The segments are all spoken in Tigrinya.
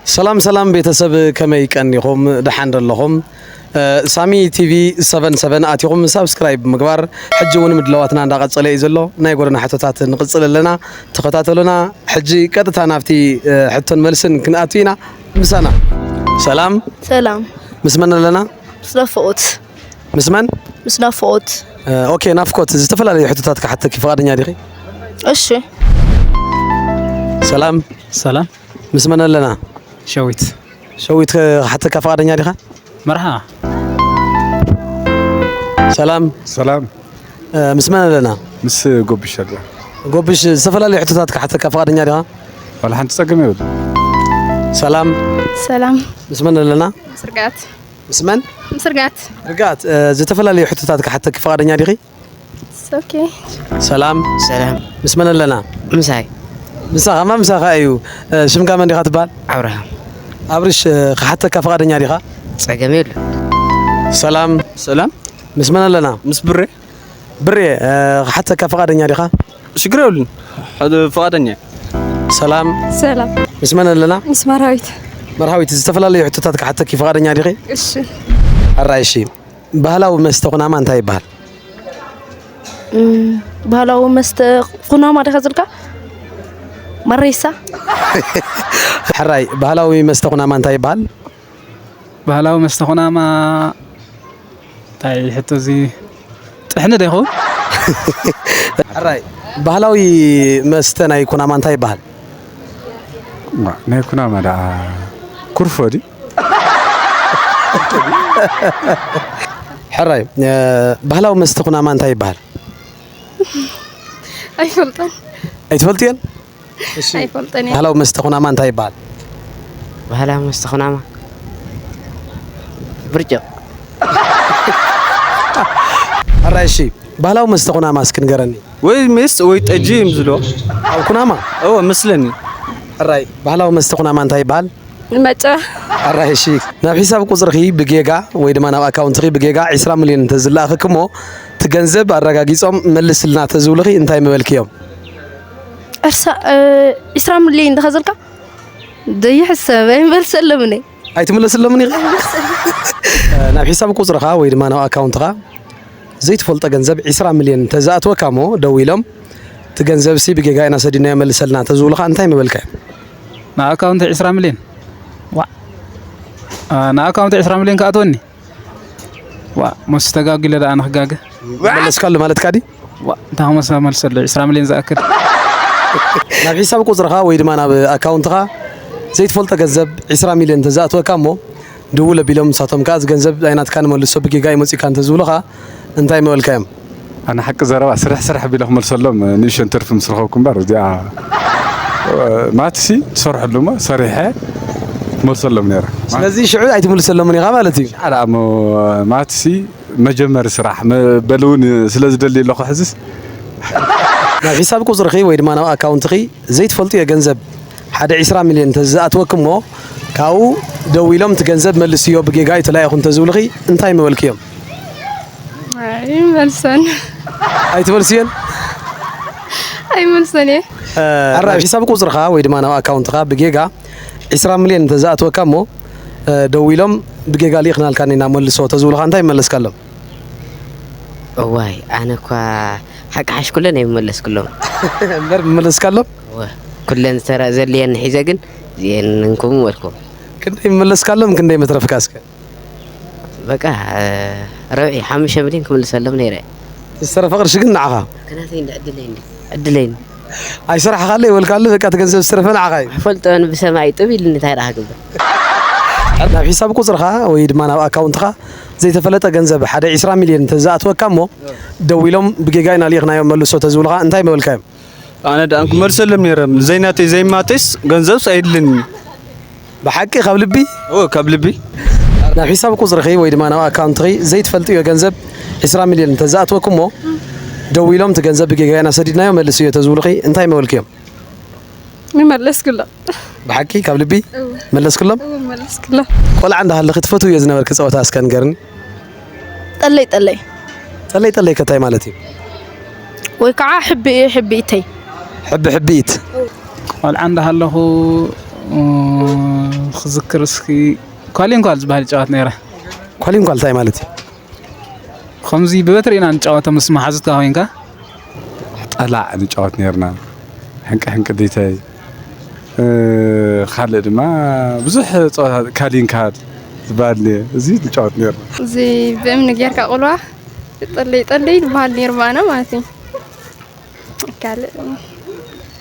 ሰላም ሰላም ቤተሰብ፣ ከመይ ቀኒኹም? ደሓን ዶ ኣለኹም? እ፣ ሳሚ ቲቪ ሰቨን ሰቨን ኣቲኹም ሳብስክራይብ ምግባር፣ ሕጂ እውን ምድላዋትና እንዳቐጸለ እዩ ዘሎ። ናይ ጎደና ሕቶታት ንቕጽል ኣለና፣ ተኸታተሉና። ሕጂ ቀጥታ ናብቲ፣ እ፣ ሕቶን መልስን ክንኣቱ ኢና። ምሳና። ሰላም። ሰላም። ምስ መን ኣለና? ምስ ናፍቆት። ምስ መን? ምስ ናፍቆት። እ፣ ኦኬ ናፍቆት፣ ዝተፈላለዩ ሕቶታት ክሓተኪ ፍቓደኛ ዲኺ? እሺ። ሰላም። ሰላም። ምስ መን ኣለና? ሸዊት። ሸዊት፣ ክሓተካ ፍቓደኛ ዲኻ? መርሓ። ሰላም። ሰላም። እ፣ ምስ መን ኣለና? ምስ ጎብሽ ኣለ። ጎብሽ፣ ዝተፈላለዩ ሕቶታት ክሓተካ ፍቓደኛ ዲኻ? ዋላ ሓንቲ ጸገም የብሉ። ሰላም። ሰላም። ምስ መን ኣለና? ምስ ርግኣት። ምስ መን? ምስ ርግኣት። ርግኣት፣ እ፣ ዝተፈላለዩ ሕቶታት ክሓተኪ ፍቓደኛ ዲኺ? ኦኬ። ሰላም። ሰላም። ምስ መን ኣለና? ምሳይ። ምሳኻ፣ ማ ምሳኻ እዩ። እ፣ ሽምካ መን ዲኻ ትበሃል? ኣብርሃም። ኣብርሽ፣ እ፣ ክሓተካ ፍቓደኛ ዲኻ? ጸገም የብሉ። ሰላም። ሰላም። ምስ መን ኣለና? ምስ ብሬ። ብሬ፣ እ፣ ክሓተካ ፍቓደኛ ዲኻ? ሽግር የብሉን። ሓደ ፍቓደኛ። ሰላም። ሰላም። ምስ መን ኣለና? ምስ መርሃዊት። መርሃዊት፣ ዝተፈላለዩ ሕቶታት ክሓተኪ ፍቓደኛ ዲኺ? እሺ። ኣራይ፣ እሺ። ባህላዊ መስተ ኩናማ እንታይ ይበሃል? እም፣ ባህላዊ መስተ ኩናማ ዲኻ ዝብልካ? መሬሳ። ሕራይ፣ ባህላዊ መስተ ኩናማ እንታይ ይበሃል? ባህላዊ መስተ ኩናማ፣ እንታይ ሕቶ እዚ? ጥሕኒ ዶ ይኸውን? ሕራይ፣ ባህላዊ መስተ ናይ ኩናማ እንታይ ይበሃል? ዋ፣ ናይ ኩናማ ደኣ ኩርፎ ድዩ? ሕራይ፣ እ፣ ባህላዊ መስተ ኩናማ እንታይ ይበሃል? ኣይፈልጦን። ኣይትፈልጥዮን? እሺ። ኣይፈልጦን እየ። ባህላዊ መስተ ኩናማ እንታይ ይበሃል? ባህላዊ መስተ ኩናማ ብርጭቕ። ሕራይ፣ እሺ። ባህላዊ መስተ ኩናማ እስኪ ንገረኒ። ወይ ሜስ ወይ ጠጅ እዮም ዝብልዎ። ኣብ ኩናማ? እወ፣ መስለኒ። ሕራይ፣ ባህላዊ መስተ ኩናማ እንታይ ይበሃል? መጨ። ኣራይ፣ እሺ። ናብ ሒሳብ ቁጽርኺ ብጌጋ ወይ ድማ ናብ ኣካውንትኺ ብጌጋ ዒስራ ሚልዮን እንተዝለኣኸኪ እሞ፣ እቲ ገንዘብ ኣረጋጊጾም መልስልና ተዝብሉኺ እንታይ ምበልክዮም? ዕርሳ-፣ እ፣ ዒስራ ሚልዮን እንተኸዘልካ? ዘይሕሰብ፣ ኣይምመልሰሎምን እየ። ኣይትምለስሎምን ኢኺ? እ፣ ናብ ሒሳብ ቁጽርኻ ወይ ድማ ናብ ኣካውንትኻ ዘይትፈልጦ ገንዘብ ዒስራ ሚልዮን እንተዝኣትወካ እሞ፣ ደዊሎም፣ "እቲ ገንዘብሲ ብጌጋ ኢና ሰዲድናዮ፣ መልሰልና" ተዝብሉኻ እንታይ ምበልካዮም? ንኣካውንተይ ዒስራ ሚልዮን? ዋእ። ኣ፣ ንኣካውንተይ ዒስራ ሚልዮን ክኣትወኒ? ዋእ፣ ሞስ ተጋጊለ ደኣ ንኽጋገ። መለስካሉ ማለትካ ድዩ? ዋእ፣ እንታይ ክመልሳ መልሰሉ? ዒስራ ሚልዮን ዝኣክል። ናብ ሒሳብ ቁጽርኻ ወይ ድማ ናብ ኣካውንትኻ ዘይትፈልጦ ገንዘብ ዒስራ ሚልዮን እንተዝኣትወካ እሞ፣ ድውል ኣቢሎም ንሳቶም ከኣ፣ "እዚ ገንዘብ ኣይናትካን፣ መልሶ ብጌጋ እዩ መጺኡካ" እንተዝብሉኻ፣ እንታይ ምበልካዮም? ኣነ ሓቂ ዘረባ ስርሕ ስርሕ ኣቢለ ክመልሰሎም፣ ንእሽተን ትርፊ ምስ ረኸብኩ እምበር፣ እዚኣ፣ ማትሲ ትሰርሐሉ እሞ ሰሪሐ ክመልሰሎም ነይረ። ስለዚ ሽዑ ኣይትምልሰሎምን ኢኻ ማለት እዩ? ሽዓ ደኣ እሞ ማትሲ መጀመሪ ስራሕ መ-፣ በሊ እውን ስለ ዝደሊ ኣለኹ ሕዝስ። ናብ ሒሳብ ቁጽርኺ ወይ ድማ ናብ ኣካውንትኺ ዘይትፈልጥዮ ገንዘብ ሓደ ዒስራ ሚልዮን እንተዝኣትወኪ እሞ፣ ካብኡ ደዊሎም እቲ ገንዘብ መልስዮ ብጌጋ እዩ ተላኢኹ እንተዝብሉኺ እንታይ ምበልክዮም? ኣይመልሰን። ኣይትመልስዮን? ኣይመልሰን እየ። እ፣ ኣራ ናብ ሒሳብ ቁጽርኻ ወይ ድማ ናብ ኣካውንትኻ ብጌጋ ዒስራ ሚልዮን እንተዝኣትወካ እሞ፣ እ፣ ደዊሎም ብጌጋ ልኢኽናልካ እኒና መልሶ ተዝብሉኻ እንታይ ምመለስካሎም? እዋይ፣ ኣነ እኳ ሓቂ ሓሽ ኩለን ኣይመለስኩሎም። እምበር ምመለስካሎም? እወ፣ ኩለን ዝተረ-፣ ዘድልየኒ ሒዘ ግን እዚኤን እንኩም በልኩ። ክንደይ ምመለስካሎም፣ ክንደይ መትረፍካ እስከ? በቃ፣ እ፣ ረብዒ ሓሙሽተ ሚልዮን ክምልሰሎም ነይረ። ዝተረፈ ቅርሺ ግን ንዓኻ? ከናተይ እንደ ዕድለይ እንደ ዕድለይ። ኣይሰራሕኻሉ፣ ኣይበልካሉ፣ በቃ እቲ ገንዘብ ዝተረፈ ንዓኻ እዩ። ኣይፈልጦን፣ ብሰማይ ጥብ ኢሉኒ፣ እንታይ ደኣ ክገብር? ናብ ሒሳብ ቁጽርኻ ወይ ድማ ናብ ኣካውንትኻ ዘይተፈለጠ ገንዘብ ሓደ ዒስራ ሚልዮን እንተዝኣትወካ እሞ፣ ደዊሎም ብጌጋ ኢና ልኢኽናዮም መልሶ ተዝብሉኻ እንታይ ምበልካዮም? ኣነ ደኣ ክመልሰሎም ነይረ፣ ዘይናተይ ዘይማተይስ ገንዘብስ ኣየድልኒ። ብሓቂ ካብ ልቢ? እወ፣ ካብ ልቢ። ናብ ሒሳብ ቁጽርኺ ወይ ድማ ናብ ኣካውንትኺ ዘይትፈልጥዮ ገንዘብ ዒስራ ሚልዮን እንተዝኣትወኩሞ፣ ደዊሎም እቲ ገንዘብ ብጌጋ ኢና ሰዲድናዮ መልስዮ ተዝብሉኺ እንታይ ምበልክዮም? ምመለስክሎም። ብሓቂ ካብ ልቢ? እወ። መለስክሎም? እወ፣ መለስክሎም። ቆልዓ እንዳሃለኺ ትፈትውዮ ዝነበርኪ ጸወታ እስከ ንገርኒ? ጠለይ ጠለይ። ጠለይ ጠለይ ከ እንታይ ማለት እዩ? ወይ ከዓ ሕቢ ሕቢኢተይ። ሕቢ ሕቢኢት። ቆልዓ እንዳሃለኹ ክዝክር እስኪ፣ ኳሊንኳል ዝበሃል ይጫወት ነይረ። ኳሊንኳል እንታይ ማለት እዩ? ከምዚ ብበትሪ ኢና ንጫወቶ ምስ መሓዙትካ ኮይንካ። ጠላዕ ንጫወት ነይርና። ሕንቂ ሕንቂ ዲተይ። ካልእ ድማ ብዙሕ ፀወታ፣ ካሊንካል ዝበሃል እኒ፣ እዚ ንጫወት ነይርና። እዚ ብእምኒ ጌርካ ቁልዋ፣ ጠለይ ጠለይ ዝበሃል ነይሩ ብኣና ማለት እዩ። ካልእ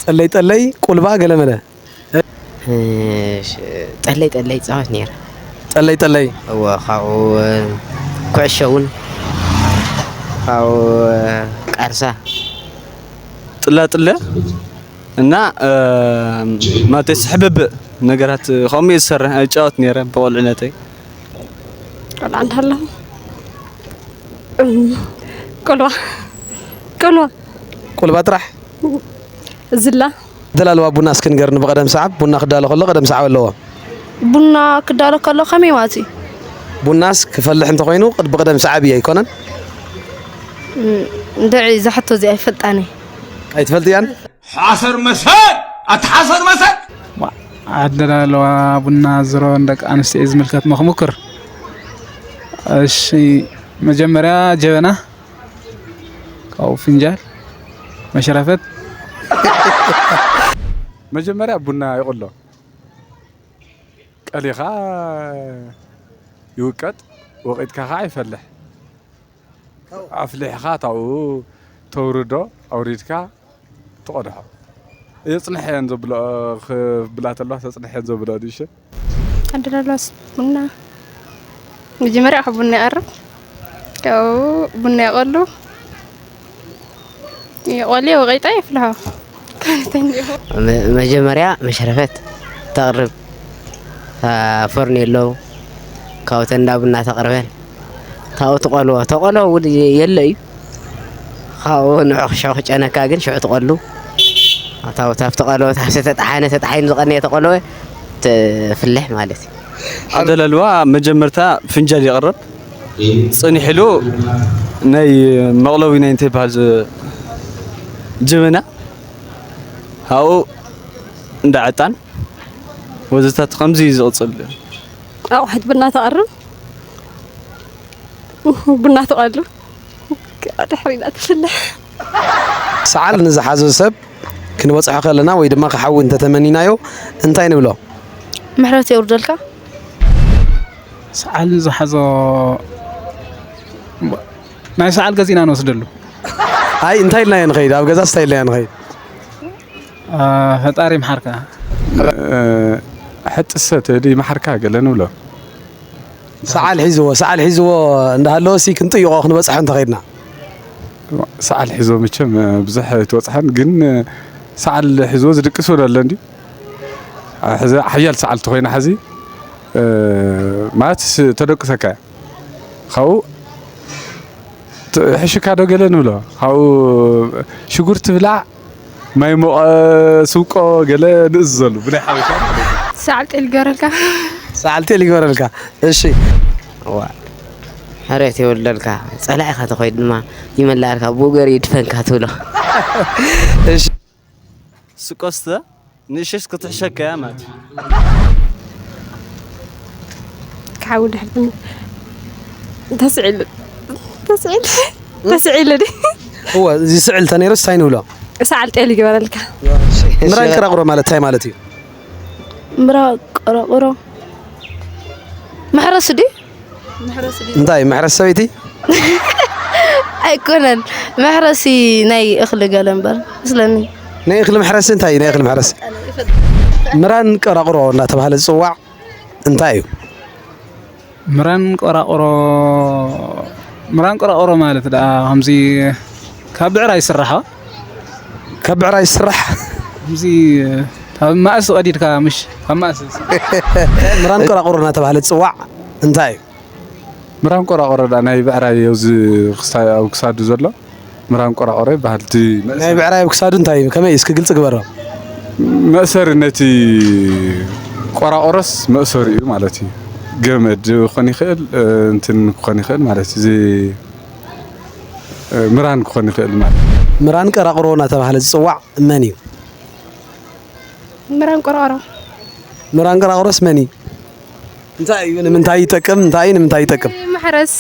ጠለይ ጠለይ፣ ቁልባ፣ ገለመለ። ጠለይ ጠለይ ይፃወት ነይረ። ጠለይ ጠለይ። እወ፣ ካብኡ ኩዕሾ እውን፣ ካብኡ ቃርሳ። ጥላጥለ እና፣ ማለተይ፣ ስሕብብእ ነገራት ከምኡ እየ ዝሰርሕ፣ እጫወት ነይረ ብቆልዕነተይ። ቆልዓ እንተሃለኹ፣ ቆልዋ፣ ቆልዋ። ቁልባ ጥራሕ። ዝላ። ኣደላልዋ ቡና እስኪ ንገርኒ ብቐደም ሰዓብ፣ ቡና ክዳሎ ከሎ ቀደም ሰዓብ ኣለዎ። ቡና ክዳሎ ከሎ ከመይ ማለት እዩ? ቡናስ ክፈልሕ እንተኾይኑ ቅድ-፣ ብቐደም ሰዓብ እዩ ኣይኮነን? እም፣ እንድዒ እዛ ሕቶ እዚኣ ኣይፈልጣን እየ። ኣይትፈልጥያን? ሓሰር መሰል! ኣታ ሓሰር መሰል! ኣደላልዋ ቡና ዝሮ ንደቂ ኣንስትዮ እዩ ዝምልከት፣ መኽሙክር። እሺ፣ መጀመርያ ጀበና፣ ካብኡ ፍንጃል፣ መሽረፈት። መጀመርያ ቡና ይቕሎ። ቀሊኻ ይውቀጥ፣ ወቒጥካ ኸዓ ይፈልሕ። ኣፍሊሕኻ ታብኡ ተውርዶ፣ ኣውሪድካ ትቐድሖ። የጽንሐ እየን ዘብልኦ፣ ክብላ ተለዋ ተጽንሐ እየን ዘብልኦ ድሽ? ኣደላልዋስ ቡና፣ መጀመርያ ካብ ቡና ይቐርብ፣ ካብኡ ቡና ይቐሉ፣ ይቖልዮ፣ ወቐይጣ የፍልሖ። መ-፣ መጀመርያ መሽረፈት ተቕርብ፣ አ፣ ፈርኔሎ፣ ካብኡ ተንዳ ቡና ተቕርበን፣ ካብኡ ትቖልዎ፣ ተቖልዎ እውን የለ እዩ። ካብኡ ንዑ ሽዑ ክጨነካ ግን ሽዑ ትቖሉ። ኣብታ፣ ኣብታ፣ ኣብቲ ቆሎ፣ ኣብቲ ተጠሓነ፣ ተጠሓይኑ ዝቐነየ ተቆለወ ትፍልሕ ማለት እዩ። ኣደላልዋ መጀመርታ ፍንጃል ይቕረብ። ጽኒሕሉ ናይ መቕለዊ ናይ እንታይ ይበሃል፣ ጀበና፣ ኣብኡ እንዳ ዕጣን ወዘተ ከምዚ እዩ ዝቕጽል። ኣቑሑት ቡና ተቐርብ፣ ቡና ትቐሉ፣ ድሕሪና ትፍልሕ። ሰዓል ንዝሓዞ ሰብ ክንበጽሖ ከለና ወይ ድማ ክሓዊ እንተተመኒናዮ እንታይ ንብሎ? ምሕረት የውርደልካ። ሰዓል ዝሓዞ፣ ናይ ሰዓል ገዚእና ንወስደሉ። ኣይ፣ እንታይ ኢልናዮ ንኸይድ? ኣብ ገዛስ እንታይ ኢልናዮ ንኸይድ? አ፣ ፈጣሪ ይምሓርካ። እ፣ ሕጥሰ ተዲ ይምሓርካ ገለ ንብሎ። ሰዓል ሒዝዎ፣ ሰዓል ሒዝዎ እንዳሃለወ ሲ ክንጥይቖ ክንበጽሖ እንተኸይድና? ሰዓል ሒዞ መቸም ብዙሕ ኣይትበጽሖን፣ ግን ሰዓል ሒዝዎ ዝድቅስ ወለ ኣሎ እንዲ። ሕዚ ሓያል ሰዓል ተኾይና ሕዚ፣ እ፣ ማለት ስ-፣ ተደቅሰካ እያ። ካብኡ ት-፣ ሕሽካ ዶ ገለ ንብሎ። ካብኡ ሽጉርቲ ብላዕ፣ ማይ ሞቐ፣ ስውቆ ገለ ንእዝዘሉ ብናይ ሓበሻ ማለት እዩ። ሰዓል ጤል ይገረልካ። ሰዓል ጤል ይገረልካ። እሺ። እዋ፣ ሕሬት የወልደልካ። ጸላኢኻ ተኾይኑ ድማ ይመላእልካ፣ ብኡ ገይሩ ይድፈንካ ትብሎ። እሺ። ስቆስተ ንእሽሽ ክትሕሸከያ ማለት እዩ። ክሓዊ ድሕር ተስዒል፣ ተስዒል፣ ተስዒል ድዩ? እወ፣ እዚ ስዕል ተነይሩስ እንታይ ንብሎ? ሰዓል ጤል ይግበረልካ። ምራን ቅራቕሮ ማለት እንታይ ማለት እዩ? ምራን ቅራቕሮ መሕረሲ ድዩ? እንታይ መሕረሲ ሰበይቲ? ኣይኮነን፣ መሕረሲ ናይ እኽሊ ገለ እምበር መስለኒ። ናይ እኽሊ መሕረሲ እንታይ እዩ? ናይ እኽሊ መሕረሲ ምራን ቀራቕሮ እናተባህለ ዝጽዋዕ እንታይ እዩ? ምራን ቆራቆሮ፣ ምራን ቆራቆሮ ማለት ደኣ ከምዚ ካብ ብዕራይ ይስራሕ። ካብ ብዕራይ ይስራሕ? ከምዚ ካብ ማእሲ ቀዲድካ፣ ምሽ ካብ ማእሲ። ምራን ቆራቆሮ እናተባህለ ዝጽዋዕ እንታይ እዩ? ምራን ቆራቆሮ ደኣ ናይ ብዕራይ ኣብዚ ክሳ-፣ ኣብ ክሳዱ ዘሎ ምራን ቆራቆሮ ይበሃል። እቲ መእሰሪ። ናይ ብዕራይ ኣብ ክሳዱ እንታይ እዩ? ከመይ እዩ? እስኪ ግልጺ ግበሮ። መእሰሪ ነቲ ቆራቆሮስ መእሰሪ እዩ ማለት እዩ። ገመድ ክኾን ይኽእል፣ እ፣ እንትን ክኾን ይኽእል ማለት እዩ። እዚ፣ እ፣ ምራን ክኾን ይኽእል ማለት እዩ። ምራን ቆራቆሮ እናተባህለ ዝጽዋዕ መን እዩ? ምራን ቆራቆሮ። ምራን ቀራቕሮስ መን እዩ? እንታይ እዩ? ንምንታይ ይጠቅም? እንታይ እዩ? ንምንታይ ይጠቅም? ማሕረስ።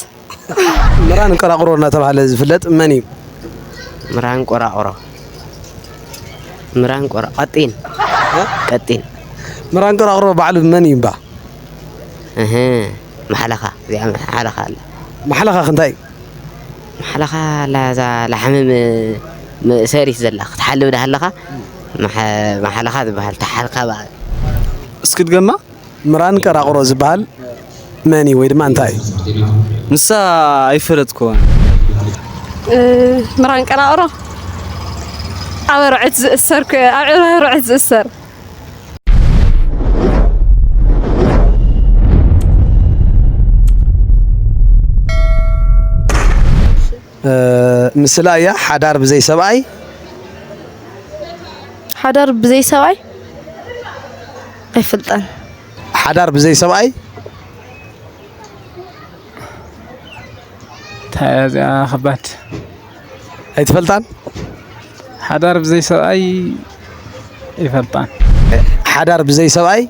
ምራን ቀራቕሮ እናተባህለ ዝፍለጥ መን እዩ? ምራን ቆራቑሮ ምራን ቆራ ቀጢን ቀጢን ምራን ቀራቕሮ ባዕሉ መን እዩ እባ? እህ ማሕለኻ እዚኣ ማሕለኻ ኣላ ማሕለኻ ክንታይ እዩ? ማሕለኻ ኣላ እዛ ላሕሚ ም- መእሰሪት ዘላ ክትሓልብ ዳሃለኻ ማሐ- ማሕለኻ ዝበሃል ተሓልካ በኣ እስኪ ድገማ። ምራን ቀራቕሮ ዝበሃል መን እዩ ወይ ድማ እንታይ እዩ? ንሳ ኣይፈለጥኩዋን። ምራን ቀራቕሮ ኣብ ኣርዑት ዝእሰር ኮ- ኣብ ኣርዑት ዝእሰር እ፣ ምስላ እያ ሓዳር ብዘይ ሰብኣይ ሓዳር ብዘይ ሰብኣይ ኣይፈልጣን። ሓዳር ብዘይ ሰብኣይ እንታይ እያ እዚኣ ከባድ ኣይትፈልጣን? ሓዳር ብዘይ ሰብኣይ ይፈልጣን። ሓዳር ብዘይ ሰብኣይ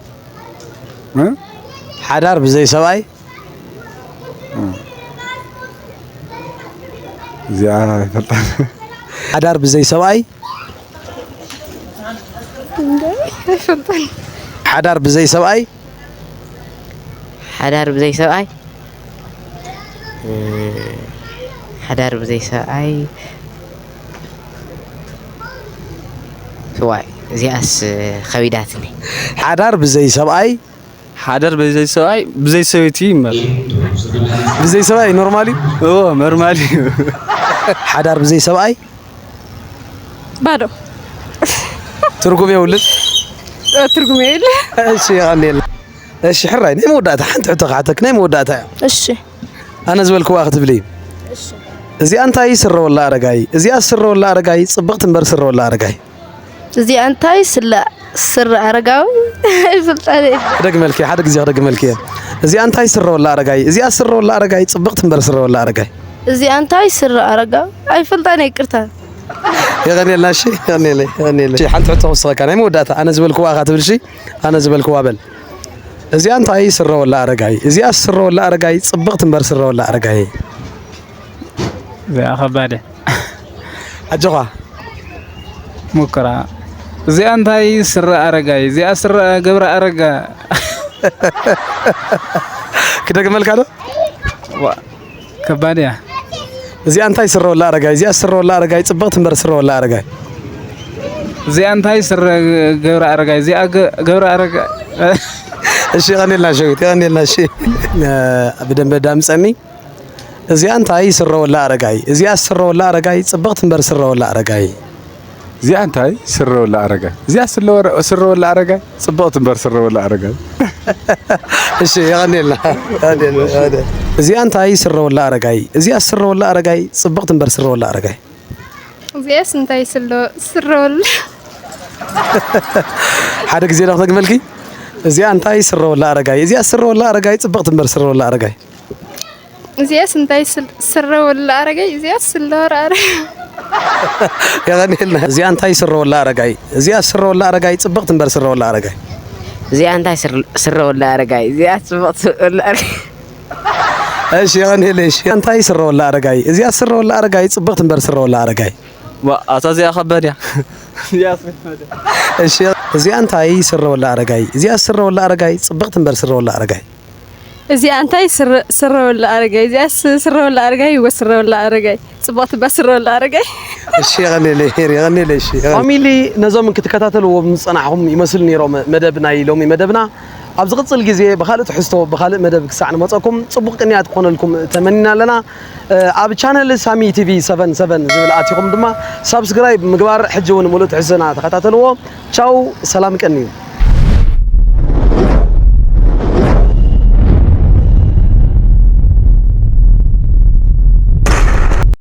ሓዳር ብዘይ ሰብኣይ እዚኣ ኣይፈልጣን። ሓዳር ብዘይ ሰብኣይ ሓዳር ብዘይ ሰብኣይ ሓዳር ብዘይ ሰብኣይ ሓዳር ብዘይ ሰብኣይ ዋይ እዚኣስ ከቢዳትኒ ሓዳር ብዘይ ሰብኣይ ሓዳር ብዘይ ሰብኣይ ብዘይ ሰበይቲ ይመር ብዘይ ሰብኣይ ኖርማል እዩ ኦ ኖርማል እዩ ሓዳር ብዘይ ሰብኣይ ባዶ ትርጉም የብሉን ትርጉም የለ እሺ የቐንየልና እሺ ሕራይ ናይ መወዳእታ ሓንቲ ሕቶ ክሓተክ ናይ መወዳእታ እያ እሺ ኣነ ዝበልክዋ ክትብሊ እዚኣ እንታይ ስረ ወላ ኣረጋይ እዚኣ ስረ ወላ ኣረጋይ ጽብቕቲ እምበር ስረ ወላ ኣረጋይ እዚኣ እንታይ ስለ ስረ ኣረጋዊ ይፍልጣለ ክደግመልኪ ሓደ ግዜ ክደግመልኪ እየ እዚኣ እንታይ ስረ ወላ ኣረጋይ እዚኣ ስረ ወላ ኣረጋይ ጽብቕቲ እምበር ስረ ወላ ኣረጋይ እዚኣ እንታይ ስረ ኣረጋዊ ኣይፈልጣን ይቅርታ የቐንየልና እሺ የቐንየለይ የቐንየለይ እሺ ሓንቲ ሕቶ ክውስኸካ ናይ መወዳእታ ኣነ ዝበልክዋ ኢኻ ትብል እሺ ኣነ ዝበልክዋ በል እዚኣ እንታይ ስረ ወላ ኣረጋይ እዚኣ ስረ ወላ ኣረጋይ ጽብቕቲ እምበር ስረ ወላ ኣረጋይ እዚኣ ከባድ እያ። ኣጆኻ ሙከራ እዚኣ እንታይ ስረ ኣረጋይ እዚኣ ስረ ገብረ ኣረጋ ክደግመልካ ዶ ዋ፣ ከባድ እያ። እዚኣ እንታይ ስረ ወላ ኣረጋይ እዚኣ ስረ ወላ ኣረጋይ ጽብቕቲ እምበር ስረ ወላ ኣረጋይ እዚኣ እንታይ ስረ ገብረ ኣረጋይ እዚኣ ገ- ገብረ ኣረጋ እሺ የቐንየልና ሸዊት የቐንየልና እሺ እ፣ ብደንበ ዳምፀኒ እዚኣ እንታይ ስረ ወላ ኣረጋይ እዚኣ ስረ ወላ ኣረጋይ ጽብቕቲ እምበር ስረ ወላ ኣረጋይ እዚኣ እንታይ ስረ ወላ ኣረጋይ እዚኣ ስለ ወረ- ስረ ወላ ኣረጋይ ጽብቕቲ እምበር ስረ ወላ ኣረጋይ እሺ የቐንየልና የቐንየልና፣ የቐንየልና። እዚኣ እንታይ ስረ ወላ ኣረጋይ እዚኣ ስረ ወላ ኣረጋይ ጽብቕቲ እምበር ስረ ወላ ኣረጋይ እዚኣስ እንታይ ስለ ስረወል ሓደ ግዜ ዶ ክደግመልኪ እዚኣ እንታይ ስረ ወላ ኣረጋይ እዚኣ ስረ ወላ ኣረጋይ ጽብቕቲ እምበር ስረ ወላ ኣረጋይ እዚኣስ እንታይ ስረወል ኣረጋይ እዚኣስ ስለወር ኣረ የቐንየልና እዚኣ እንታይ ስረ ወላ ኣረጋይ እዚኣ ስረ ወላ ኣረጋይ ጽብቕቲ እምበር ስረ ወላ ኣረጋይ እዚኣ እንታይ ስር- ስረ ወላ ኣረጋይ እዚኣ ጽቡቕ ስረ ወላ ኣረጋይ እሺ የቐንየለይ እሺ እንታይ ስረ ወላ ኣረጋይ እዚኣ ስረ ወላ ኣረጋይ ጽብቕቲ እምበር ስረ ወላ ኣረጋይ ዋ፣ ኣታ እዚኣ ከበድ እያ እዚኣ እሺ እዚኣ እንታይ ስረ ወላ ኣረጋይ እዚኣ ስረ ወላ ኣረጋይ ጽብቕቲ እምበር ስረ ወላ ኣረጋይ እዚኣ እንታይ ስረ- ስረወላ ኣረጋይ እዚኣ ስ- ስረወላ ኣረጋይ ወስረወላ ኣረጋይ ጽቡቕቲ በስረወላ ኣረጋይ እሺ የቐንየለይ ሄር የቐንየለይ እሺ ፋሚሊ ነዞም ክትከታተልዎም ዝጸናሕኹም ይመስል ነይሮም መደብ ናይ ሎሚ መደብና ኣብ ዝቕጽል ግዜ ብኻልእ ትሕዝቶ ብኻልእ መደብ ክሳዕ ንመጸኩም ጽቡቕ ቅንያት ክኾነልኩም ተመኒና ኣለና ኣብ ቻነል ሳሚ ቲቪ ሰቨን ሰቨን ዝብል ኣቲኹም ድማ ሳብስክራይብ ምግባር ሕጂ እውን ሙሉእ ትሕዝቶና ተኸታተልዎ ቻው ሰላም ቀንዩ